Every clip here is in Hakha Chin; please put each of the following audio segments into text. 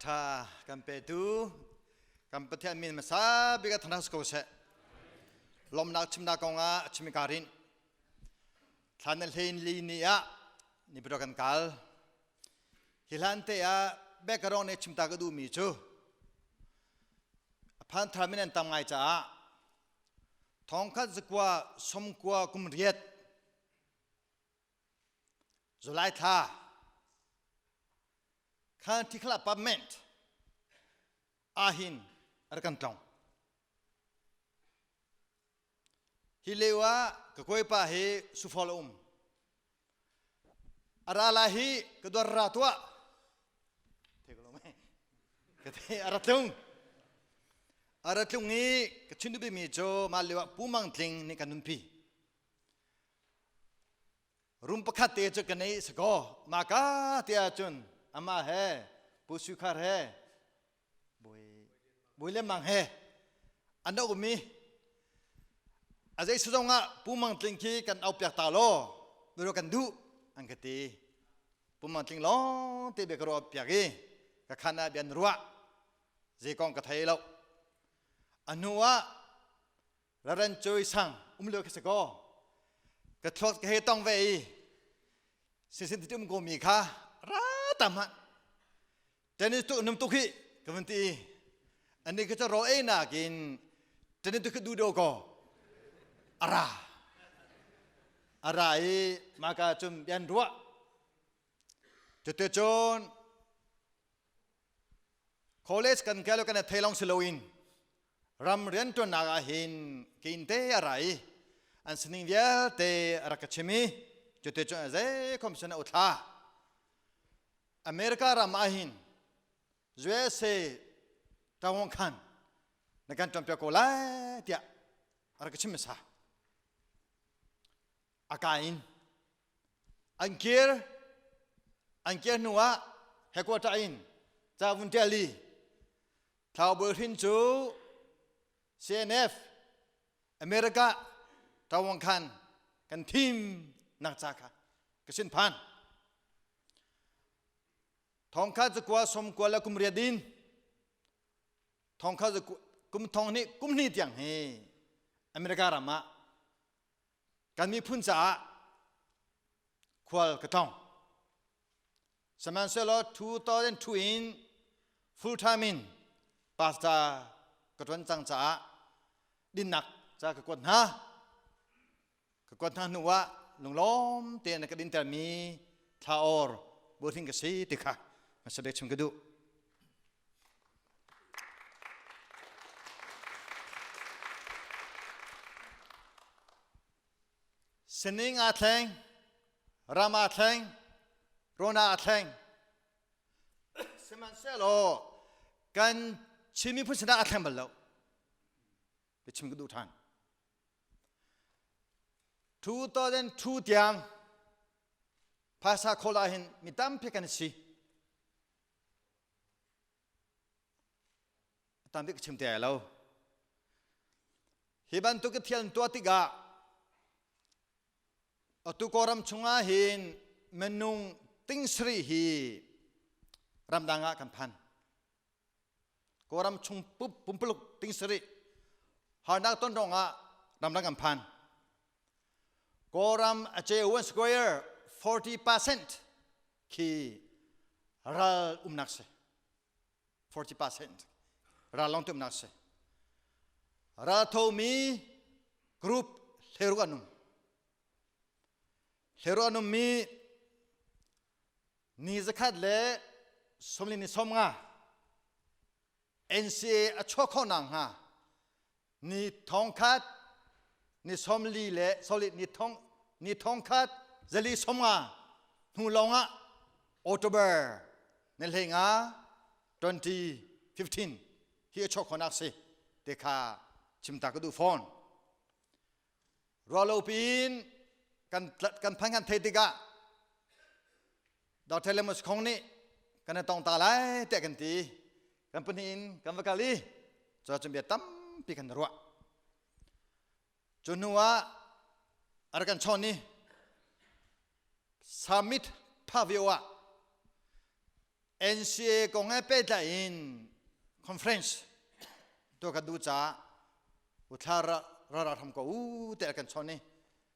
Caanṭha kan petu kan Pathian min hmasa bik ah thangṭhat si ko seh. Lawmnak chimnak kongah a chim i kaa rinh. Thla na hlein li ni ah Nipidor kan kal. Hi hlan te ah background nih chimta ka duhmi cu a phan thar min an tam ngai caah thongkhat zakua somkua kum riat July thla khan thikhala apartment ahin ar kan tlong. Hi lio ah ka kawipa hi sufol a um. A ra lai hi ka dor ra tuah. Ka te a ra tlung. A ra tlung i ka chim duhmi mi cu mah lio ah Pu Mang Tling nih kan nunpi. Rum pakhat te cu ka nei sakaw mah ka te ahcun amah he Pu Sui Khar he Bawi le Mang he an rak um i a zei zong ah Pu Mang Tling khi kan au piak ta law bia kan duh an ka ti. Pu Mang Tling lawng te bia ka ruah piak i ka khan ah bia an ruah zei kong ka thei lo. A hnu ah Reverend Joy Sang um lio khi si kaw ka thluak ka he tong ve i sinsin ti um ko mi kha ra tam ha tennis tu num tu khi ka vun ti ani ka cha ro ei nakin tennis tu khi du do ko ara ara i maka chum bian ruah cuticun College kan kai lo kan thei long si loin ram rianṭuannak ah hin kein te a ra i an sining vialte a rak ka chim i cuti cun a zei khom sin a uthla. America ram ah hin USA tawng khan na kan ṭuanpiak ko lai tiah a rak ka chim hmasa. A ka in an kir an kir hnu ah headquarter in ca vun ṭial i Thlau Bawi Hrin cu CNF America Tawang khan kan thim nak ca kha ka sin phan. Thongkha zakua som kua le kum riat in thongkha kum thong nih kum hnih tiang hi America ram ah kan miphun caah khual ka tlong. Sihmanhsehlaw 2002 in full time in pastor ka ṭuan cang caah dinnak ca ka kuat hna. Ka kuat hna hnu ah lunglawm tein ka dintermi thla or buhring ka si ti kha hmasa bik chim ka duh. Sining aa thleng, ram aa thleng, rona aa thleng. Sihmanhsehlaw kan Chin miphun sinah aa thleng bal lo. Ka chim ka duh ṭhan. 2002 tiang phaisa khawl ah hin mi tampi kan si. Tam bik ka chim te ai lo. Hi bantuk thil an tuah tikah atu Kawlram chungah hin minung ting sarih hi ramdang ah kan phan. Kawlram chung pumpuluk ting sarih harnak ton ruangah ramdang kan phan. Kawlram a ceu square 40% khi ral umnak si. 40% ral lawng tumnak si. Ral thomi group hleru an um. Hleru an ummi ni zakhat le somli ni som nga NCA a chuak kho nak hnga ni thong khat ni som li le sorry ni thong ni thong khat zali som nga hnu lawng ah October ni hlei nga 2015 hi a chuak khonak si te kha chimta ka duh fawn rualo piin kan kan phan kan thei tikah Dr. Lemus Khong nih kan i tong ta lai tiah kan ti. Kan pahnih in kan va kal i cu bia tampi kan ruah. Cu hnu ah a rak kan chawn i summit phak vio ah NCA kong he pehtlai in conference tuah kan duh caah uthla ra hram ko u tiah kan chawn i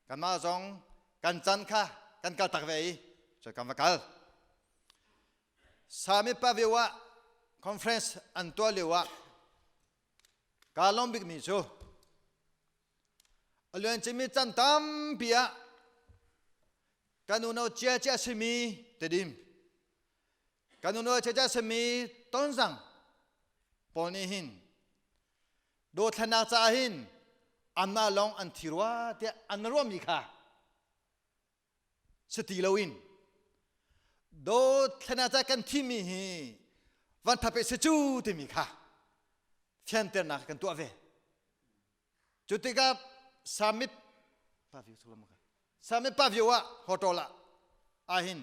kanmah zong kan can kha kan kal tak ve i cun kan va kal. Sami Pavio ah conference an tuah lio ah kaa lawm bikmi cu a luancimi can tampi ah kan unau cia cia simi Tedim kan unau cia cia simi Tonzang pawl nih hin dothlennak caah hin anmah lawng an thi rua tiah an ruahmi kha si ti loin dothlennak caah kan thimi hi van thape si cu timi kha fianternak kan tuah ve. Cu tikah summit summit pavio ah hotel ah ahin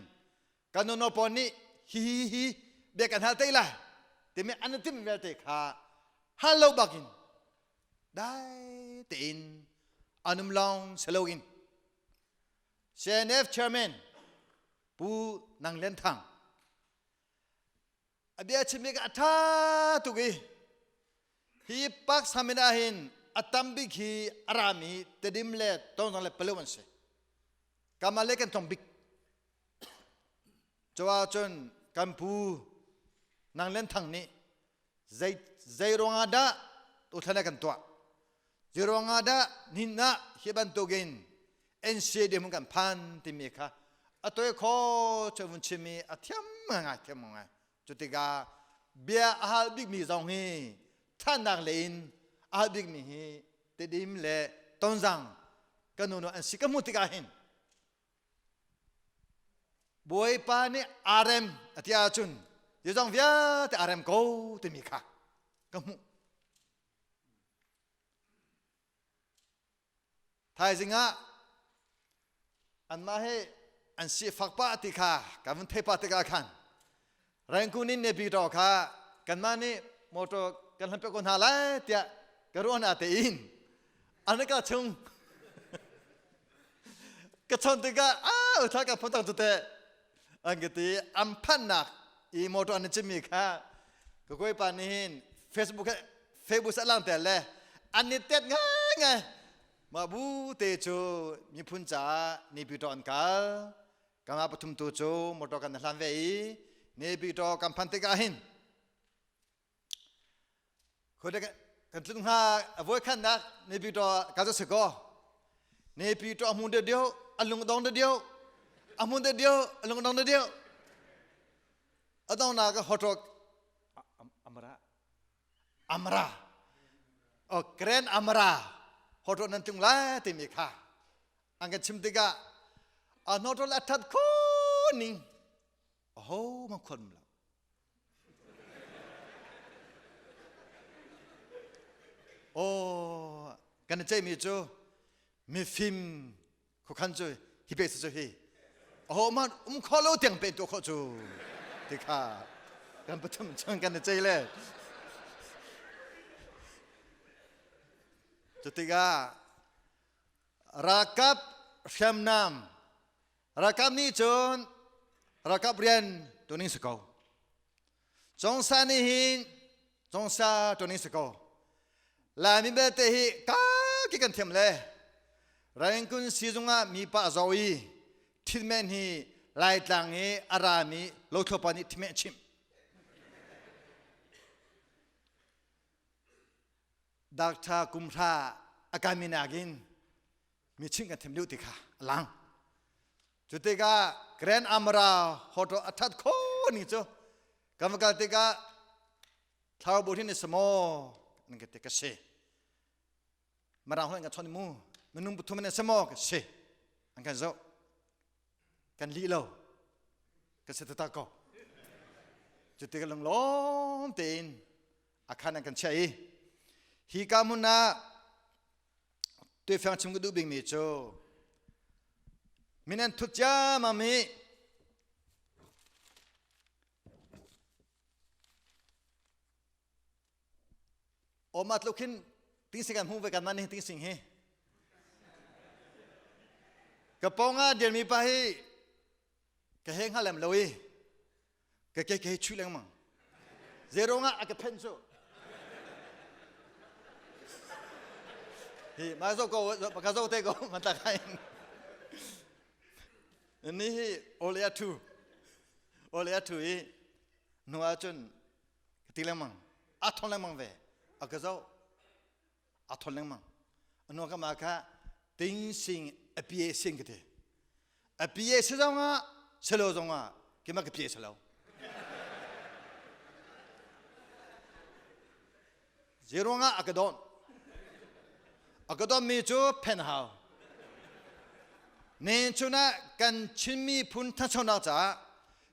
kan nuno pawl nih hi hi hi bia kan hal te lai timi an tim vialte kha hal lo bakin dai tein anum lawng si loin CNF chairman Pu Nang Lian Thang a bia chimmi ka a ṭha tuk i hi park summit ah hin a tam bik hi a rami Tedim le Tonzang le Paletwa an si. Kanmah le kan tlawm bik. Cu ahcun kan pu Nang Lian Thang nih zei zei ruangah dah tuthlan ah kan tuah zei ruangah dah nin ah hi bantukin NCA dirhmun kan phan timi kha a toi kho cu vun chim i a thiam ngai thiam ngai cu tikah bia a hal bikmi zong hi thannak le in a hal bikmi hi Tedim le Tonzang kan nu an si ka hmuh tikah hin Bawipa nih aa rem a ti ahcun zeizong vialte aa rem ko timi kha ka hmuh. Thaizing ah anmah he an sifak pah ti kha kan vun theih pah tikah khan Rangoon in Naypyidaw kha kanmah nih motor kan hlan piak ko hna lai tiah ka ruah na tein an ka chung ka chon tikah ah utha ka phun tang tu te an ka ti an phannak i motor an chimmi kha ka koi pa nih hin Facebook Facebook sa lang te le an ni tet ngai ngai mah bu te cu miphun caah Naypyidaw an kal Kanmah pathum tu cu motor kan hlan ve i Naypyidaw kan phan tikah hin khuadek kan tlung hnga a voikhatnak Naypyidaw ka cu si kaw Naypyidaw a hmun deuh a lung dong deuh a hmun deuh a lung dong deuh a dongnak hotel amara amara o grand amara hotel nan tlung lai timi kha an kan chim tikah a hnawṭol a ṭhat khun ning aho hmanh khuan lo aw kan i ceihmi cu mifim khuakhan cu hi pe cu hi aho hmanh um kho lo tiang pe tuah khawh cu ti kha kan pathum chung kan i ceih le cu tikah Ralkap hriamnam ralkap nih cun ralkap rian tuning si ko. Congsa nih hin congsa tuning si ko. Laimi belte hi ka ki kan thiam le Rangkun sizung ah mi pa zo i thitmen hi Laitlang i a rami lothlopa nih thimeh chimh. Doctor kumhra a kaimi nakin mi chimh kan thiam deuh ti kha a lang. Cu tikah Grand Amara hotel a that kho ning cu kan va kal tikah thlarau bu hin samaw nan ka ti ka si. Marang hoi ka chon mu minung pathum in samaw ka si. An kan zoh. Kan lih lo. Ka si taktak ko. Cu tikah lunglawm tein a khan an kan chiah i hi ka hmun ah tuifiang chim ka duh bikmi cu min an thut ciammam i Oma tluk hin tingsing kan hmu ve kan man hi tingsing hi ka pawng ah dirmi pa hi ka he hngalem lo i. Ka ke ke chuih lengmang. Zero nga a ka phen cu. Hi ma zo ko ka zo te ko man ta kai. Ni hi olea thu. Olea thu i nu ahcun ka ti lengmang. A thon lengmang ve. A ka zo. A thon lengmang. Anu ka ma kha ting sing a pie sing ka ti. A pie si zong ah selo zong ah kima ka pie selo. Zeiruangah a ka dawnh? A ka dawnmi cu phen hau. Nen chun ah kan Chin miphun thanchonak caah,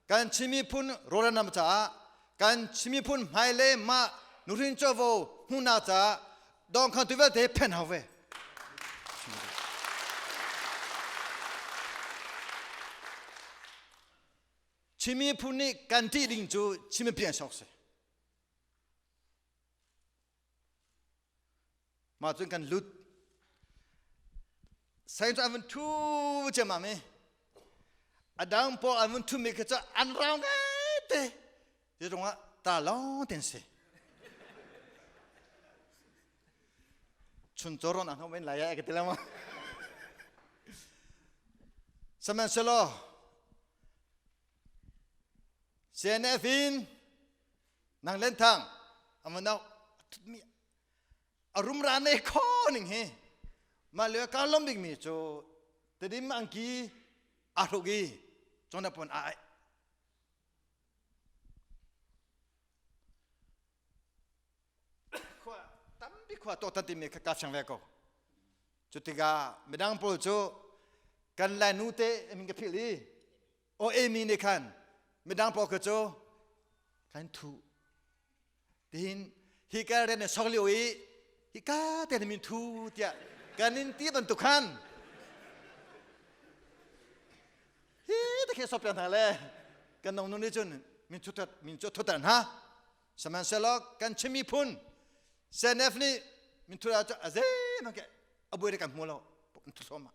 kan Chin miphun rawlranam caah, kan Chin miphun hmailei mah nuhrin covo hmuhnak caah dawngkhangtu vialte phen hau ve. Chin miphun nih kan ṭih ding cu Chin mipi an sok si. Mah cun kan lut. Sain cu an vun ṭhu ciammam i a dang pawl an vun ṭhumi kha cu an rau ngaite. Ti rungah ta lawng ten si. Chun coron an hom in lai ai ka ti lama. Sihmanhsehlaw CNF in Nang len thang amanau mi a rumra ne kho ning hi mah le ka lom ding mi cu tedim angki a hruk i chona pon a ai khua tampi khua to tan timi kha ka chang ve ko cu tikah midang pawl cu kan lai nu te min ka philh i O Amy nih khan midang pawl kha cu kan thuh tihin hi ka rian sok lio i hika te na min thu tiah kan in ti bantuk khan hi te khi sop hna le kan nong nu nih cun min thu min cu thutter hna sihmanhsehlaw kan Chin miphun CNF nih min thu cu a zei ke a buai kan hmu lo an thu thluahmah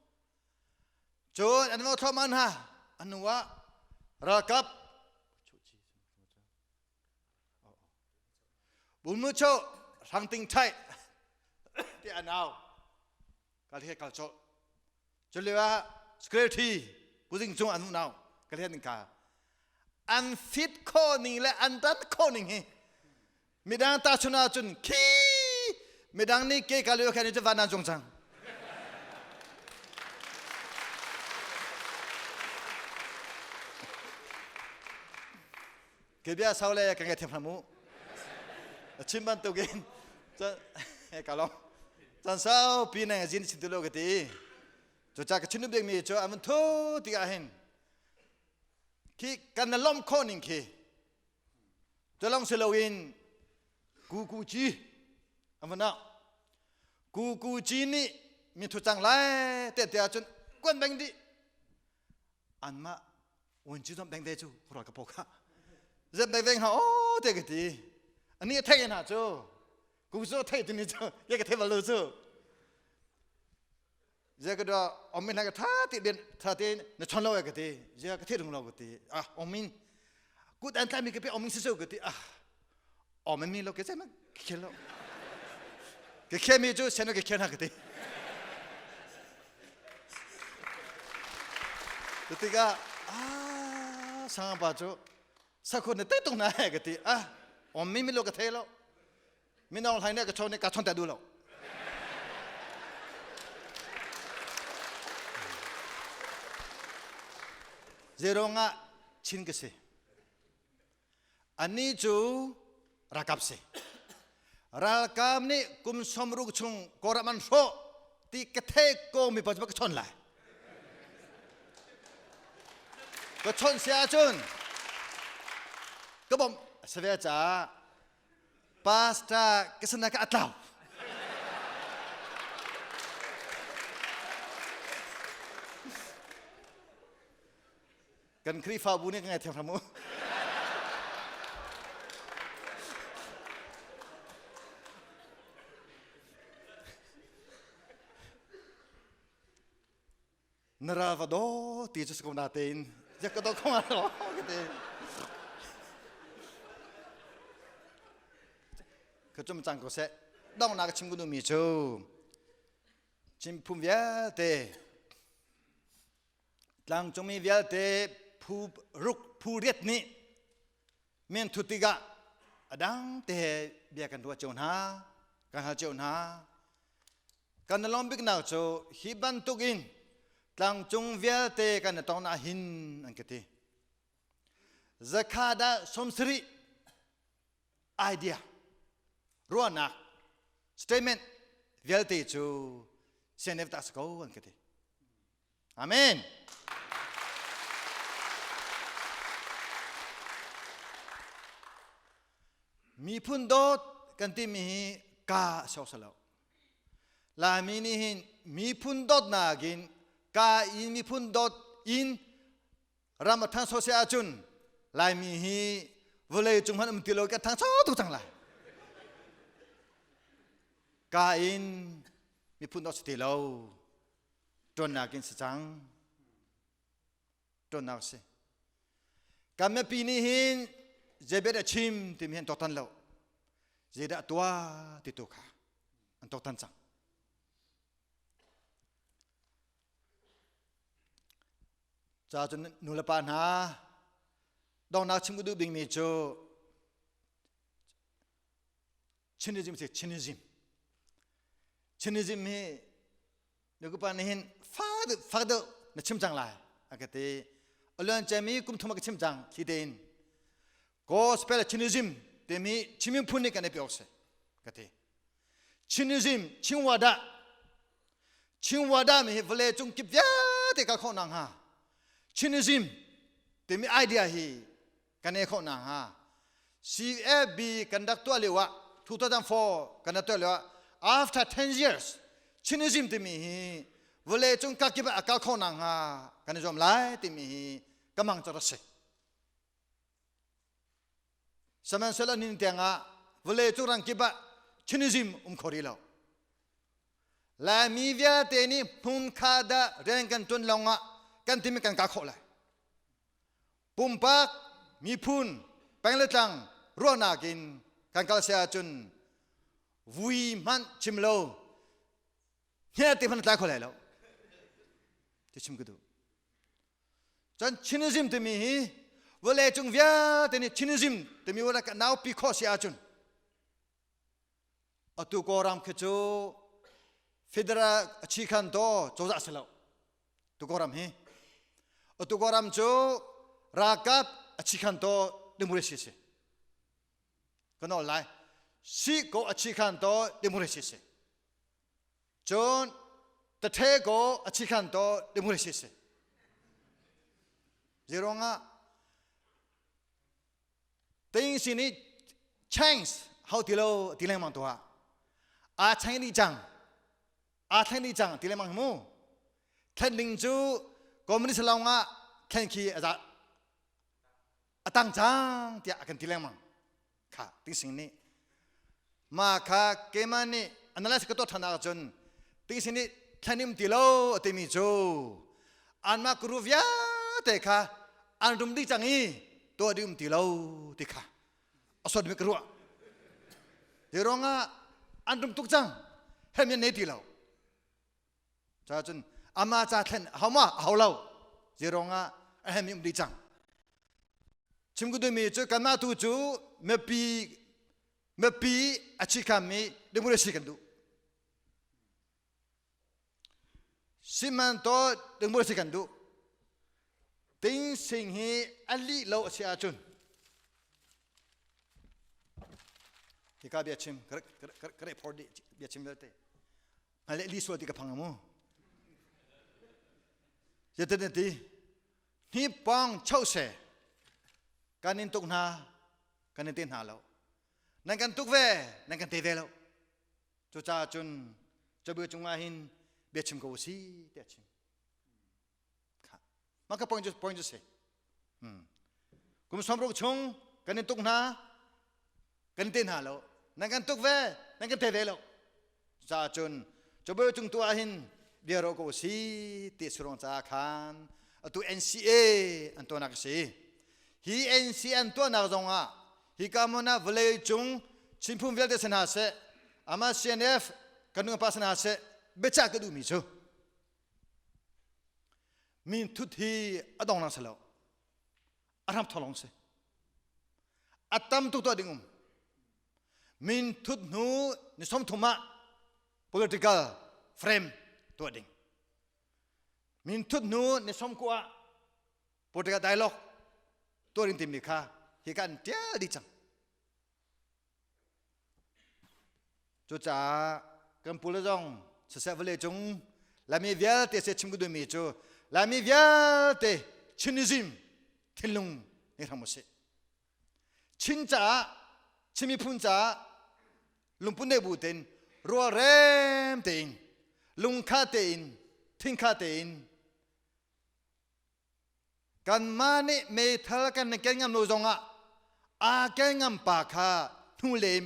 Cun an va thluahmah hna. An hnu ah ralkap Bumucho hrangting thai ti an au kal he kal cawlh cu lio ah security puzing cung an nau kal he ka an fit kho ning le an dan kho ning hi Midang tahchun ahcun khi midang nih ke ka lio khan cu van an cung cang. Ke bia sau le kan ngai thiam hram u. A chim bantukin ka long. Chan sau pi nang zin chin tu lo ka ti. Cu ca ka chim bik mi cu an thu ti ah hin khi kan na lom kho ning khi Culong si loin kuku ci an van ah kuku ci nih mi thu cang lai te te ahcun kuan beng dih anmah uan ci zong beng ve cu khura ka pok ha zep beng veng ha o te ka ti ani a thei hna cu ku cu thei tu ni cu ye ka thei bal lo cu zia ka do omin ka tha ti den tha te na chon lo ka ti zia ka the rung lo ka ti ah omin kut an tlai mi ka pe omin si so ka ti ah omin mi lo ke che ma khel lo ke khe mi chu sen ke khe na ka ti Ketika ah sang pa chu sakho ne te tung na ka ti ah omin mi lo ka the lo Minong hlai nih ka chawn ka chawn te duh lo. Zeirong ah Chin ka si. Ani cu ralkap si. Ralkap nih kum 60 chung Kawlram an hrawh ti ka thei ko mi pa cu ka chawn lai. Ka chawn si ahcun ka bawmh a si ve caah Pastor ka sana ka atlau. Kan Khrihfabu nih ka ngaithiam hram u. Na ral va daw ti cu si ko natein jak ka daw kho nga lo ka ti. Ka cum cang ko seh. Donghnak ka chim ka duhmi cu Chin phun vialte tlangcungmi vialte phu ruk phu riat nih men thut tikah a dang te he bia kan ruah cio hna kan hal cio hna kan lawm biknak cu hi bantuk in tlangcung vialte kan i tong ah hin an ka ti zakha dah 70 idea ruahnak statement vialte cu CNF ta si ko an ka ti amen miphun dawt kan timi hi ka a sok lo Laimi nih hin miphun dawtnak in ka in miphun dawt in ram a thangcho si ahcun Laimi hi vawlei cung hmanh um ti lo kan thangcho tuk cang lai. Ka in miphun dawt si ti lo ṭuannak in si cang. Ṭuannak si. Kan mipi nih hin zeibet a chim timi hi an tuaktan lo. Zeidah a tuah ti tu kha an tuaktan cang. Ca cun nulepa hna donghnak chim ka duh bikmi cu Chinism si Chinism. Chinism hi nukupa nih hin fak deuh fak deuh na chim cang lai a ka ti. A luan ciami kum thum a ka chim cang thli tein. Gospel Chinism timi Chin miphun nih kan i pe awk si ka ti. Chinism Chinwada Chinwada mi hi vawlei cung kip vialte kal khawh nak hnga Chinism timi idea hi kan ei khawh nak hnga CFB kan rak tuah lio ah 2004 kan rak tuah lio ah after 10 years Chinism timi hi vawlei cung kakip ah a kal khawh nak hnga kan i zuam lai timi hi ka mang cu rak si. Sihmanhsehlaw nin tiangah vawlei cung rangkip ah Chinism um kho rih lo. Laimi vialte nih hmunkha dah rian kan ṭuan lawngah kan timi kan kah khawh lai. Pumpak, miphun, peng le tlang ruahnak in kan kal si ahcun vui hmanh chim lo hne te hmanh tlai kho lai lo. Ti chim ka duh. Cun Chinism timi hi vawlei cung vialte nih Chinism timi word ah naupi khawh si ahcun atu Kawlram khi cu federal a chi khan to cozah si lo tu Kawlram hi atu Kawlram cu ralkap a chi khan to democracy si ka nawl lai si ko a chi khan to democracy si Cun tathe ko a chikhan to democracy si. Zeiruangah ting sin i change hau ti lo ti lengmang tuah. Aa chang dih cang. Aa thleng dih cang ti lengmang mu. Thlen ding cu communist lawng ah thlen khi a a tang cang tiah a kan ti lengmang. Kha tingsing nih ma kha keimah nih analyze ka tuah ṭhan ahcun tingsing nih thlanim ti lo a timi cu anmah kuru vialte kha an rum dih cang i tuah dih um ti lo ti kha a sawt mi ka ruah hi ruangah an rum tuk cang hem yan nei ti lo Ca cun ama ca thlen hau ma hau lo zeirong ah a hem um dih cang chim ku duhmi cu kanmah tu cu mipi mipi a chikhammi democracy kan duh sihmanhtaw democracy kan duh ting sing hi a lih lo a si ahcun hika bia chim ka re phor dih bia chim vialte Hmaile li sual ti ka phang mu. Zetin na ti? Hnipong chose kan in tuk hna kan in te hna lo. Nan kan tuk ve nan kan te ve lo. Cucaah cun cabu cungah hin bia chim ko si tiah chim. Mah ka point cu point cu si. Kum 60 chung kan in tuk hna kan te hna lo. Nan kan tuk ve nan kan te ve lo. Cucaah cun cabuai cung tu ah hin bia ro ko si ti surong caah khan atu NCA an tuahnak a si. Hi NCA an tuahnak zong ah hi ka hmun ah vawlei cung Chinphung vialte si hna seh, amah CNF kan nu pa si hna seh, biacah ka duhmi cu min thut hi a dong lang si lo. A hram tholong si. A tam tuk tuah ding um. Min thut hnu ni 30 ah political frame tuah ding. Min thut hnu ni 90 ah political dialogue tuah ding timi kha hi kan tial dih cang. Cucaah kan pule zong siseh vawlei cung Laimi vialte se chim ka duhmi cu Laimi vialte Chinism thinlung ngei hram usih. Chin caah Chin miphun caah lungput nei bu tein rualrem tein lungkha tein thinkha tein Kanmah nih meithal kan ken ngam lo zongah aa ken ngam pa kha hnulei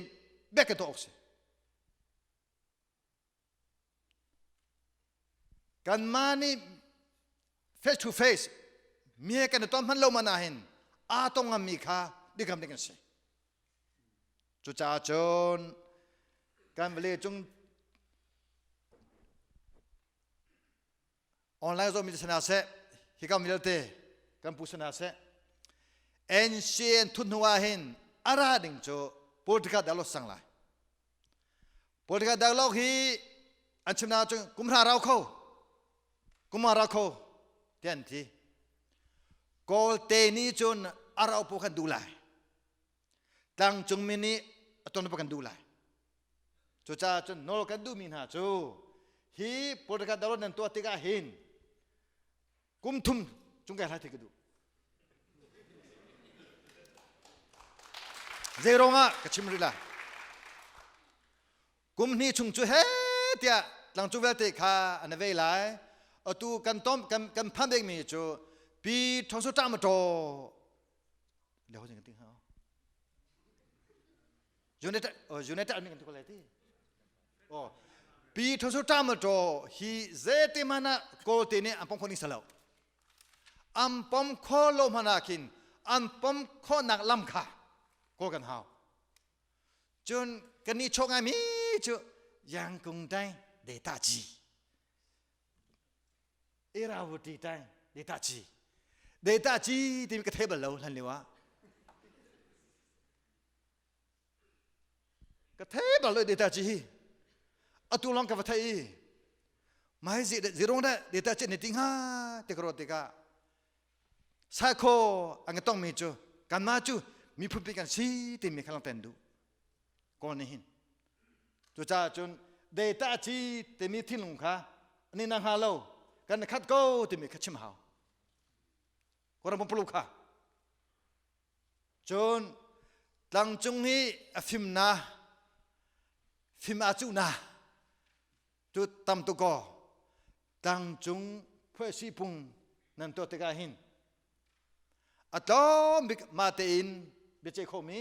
bek ka tuah awk si. Kanmah nih face to face mi he kan i ton hman lo man ahhin aa tong ngammi kha dikam ding an si. Cucaah cun kan vawlei cung Online zohmi si hna seh, hika vialte kan pu si hna seh, NCN thut hnu ah hin a ra ding cu political dialogue sang lai. Political dialogue hi an chim na cun kum hra rau kho, kum rau kho ti an ti. Kawl te nih cun a rau pu kan duh lai. Tlangcungmi nih a ton kan duh lai. Cucaah cun nawl kan duhmi hna cu hi political dialogue nan tuah tikah hin kum thum cung kai hlai thei ka duh. Zei ruangah ka chim rih lai. Kum hnih chung cu he tiah tlangcung vialte kha an vei lai. Atu kan tom kan kan phan bikmi cu pi thongsu ṭah ma ṭaw le ho kan ting ha United United Army kan ti ko lai ti. Oh. Pi thosu tam to hi zete mana kawl te nih an pom kho ning salo. An pom kho lo mana khin an pom kho nak lam kha kawl kan hau. Cun kan ni chok ngai mi cu yang kung dai de ta chi. Irawati tang data ci data ci timi ka thei bal lo hlan lio ah ka thei bal lo data ci hi atu long ka va thei i mai zi zirong da data ci ne ti hnga te ka ruat tikah sakho an ka tong mi cu kanmah cu miphun pi kan si timi kha lang ten duh kawl nih hin cucaah cun data ci timi thinlung kha ani na hnga lo kan khat ko timi kha chim hau koram pumpulu kha cun tlangcung hi a fim na fim a cu na cu tam tu ko tlangcung phuaisi pung nan tuah tikah hin A tlawm bik mah tein biaceih khomi,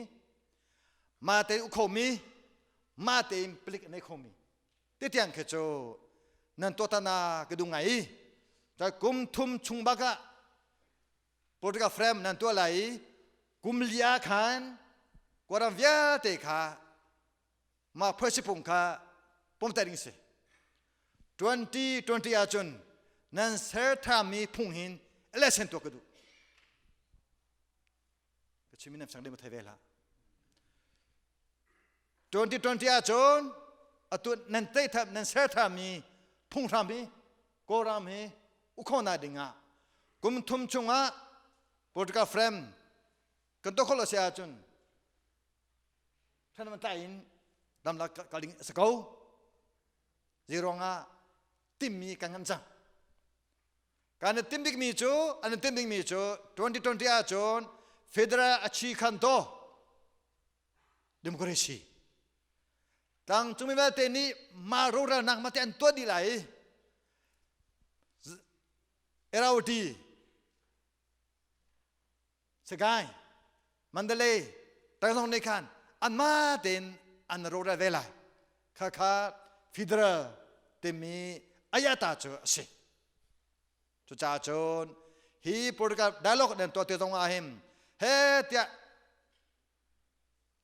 mah tein uk khomi, mah tein palik a nei khomi. Ti tiang khi cu nan tuah na ka duh ngai i kum thum chung bak ah political frame nan tuah lai i kum li ah khan kawlram vialte kha mah phuaisipung kha pomter ding si 2020 ahcun nan ser thammi phung hin election tuah ka duh ka chim in sang ding thei ve hlah 2020 ahcun atu nan tei tham nan ser thammi phunghram hi kawlram hi ukhona ding ah kum thum chungah political frame kan tuah khawh lo si ahcun Thanam tlai in damlak kal ding a si ko. Zeiruangah timmi kan ngam cang. Kan i tim bikmi cu an i tim bikmi cu 2020 ahcun federal a chi khan to democracy tlangcungmi vialte nih mah rorelnak mate an tuah dih lai i ROD Sagaing, Mandalay, Tanglong nih khan anmah tein an rawhral ve lai. Khakha federal timi ayata cu a si. Cucaah cun hi political dialogue nan tuah te zong ah hin he tiah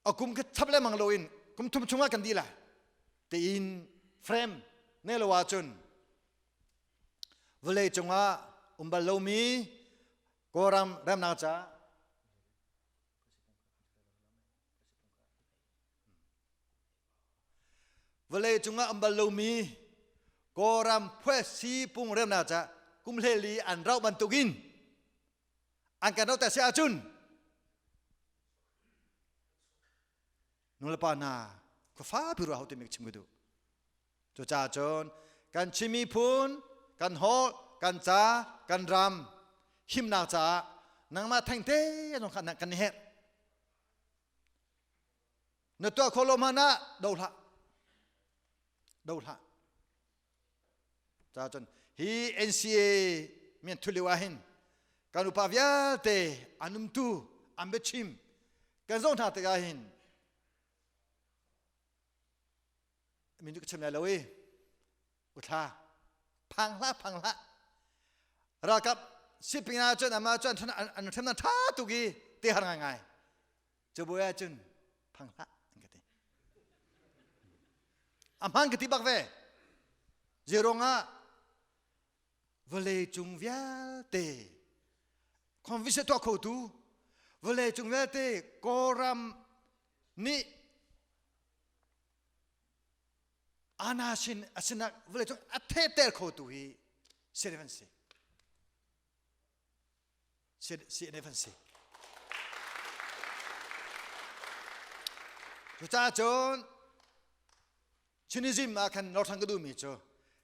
a kum khi chap lengmang loin Kum thum chungah kan dih lai. Tiin frame ne lo ahcun vawlei cungah um bal lomi Kawlram remnak ca Vawlei cungah um bal lomi Kawlram phuasi pung remnak ca kum hleli an rauh bantukin an kan rauh te si ahcun nulepa hna khuafa pi ruah ho timi chim ka duh. Cucaah cun kan Chin miphun, kan holh, kan ca, kan ram himnak caah nangmah thengte zong kha kan i herh. Na tuah khawh lo hmanh ah do hlah. Do hlah. Caah cun hi NCA mian thulio ah hin kan upa vialte an umtu an biachim kan zoh hna tikah hin min cu ka chim lai lo i uthla phang hlah phang hlah ralkap siping ah cun ama cun an hrem tha tuk i te har ngai ngai cu buai ah cun phang hlah an ka ti a hman ka ti bak ve zerong ah vawlei cung vialte convince tuah khotu vawlei cung vialte kawlram nih Ana sin a sinak vawleicung a thehter khotu hi CNF an si. CNF an si. Cucaah cun Chinism ah khan northern ka duhmi cu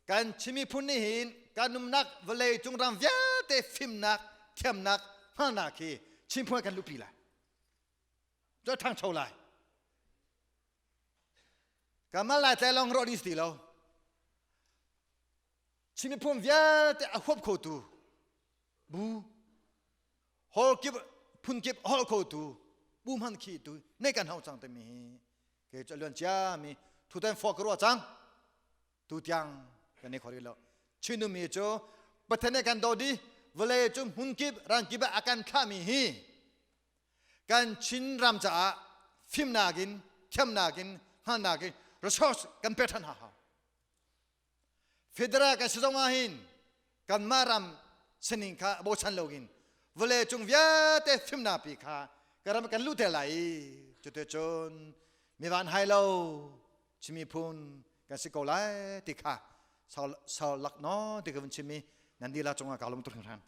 kan Chin miphun nih hin kan umnak vawlei cung ram vialte fimnak thiamnak hngalhnak hi Chin phun kan luhpi lai. Cu a ṭhangcho lai. Kamal lai tlai lawng rawh ding si ti lo. Chin miphun vialte a huap khotu bu hall kip phun kip hol khotu bu hman khi tu nei kan hau cang timi hi ke cu luan cia mi thutan fo ka ruah cang tu tiang kan nei kho rih lo Chin mi cu Pathian nih kan daw di vawlei cu hmun kip ran kip ah a kan thlahmi hi kan Chin ram caah fimnak in thiamnak in hngalhnak in resource kan pe ṭhan hau. Federal kan si zong ah hin kanmah ram sining kha bochan loin vawlei cung vialte fimnak pi kha ka ram kan luh te lai i cuti cun mi van hai lo Chin miphun kan si ko lai ti kha sau lak no ti ka vun chim i nan dihlak cungah kaa lung tuk hringhran.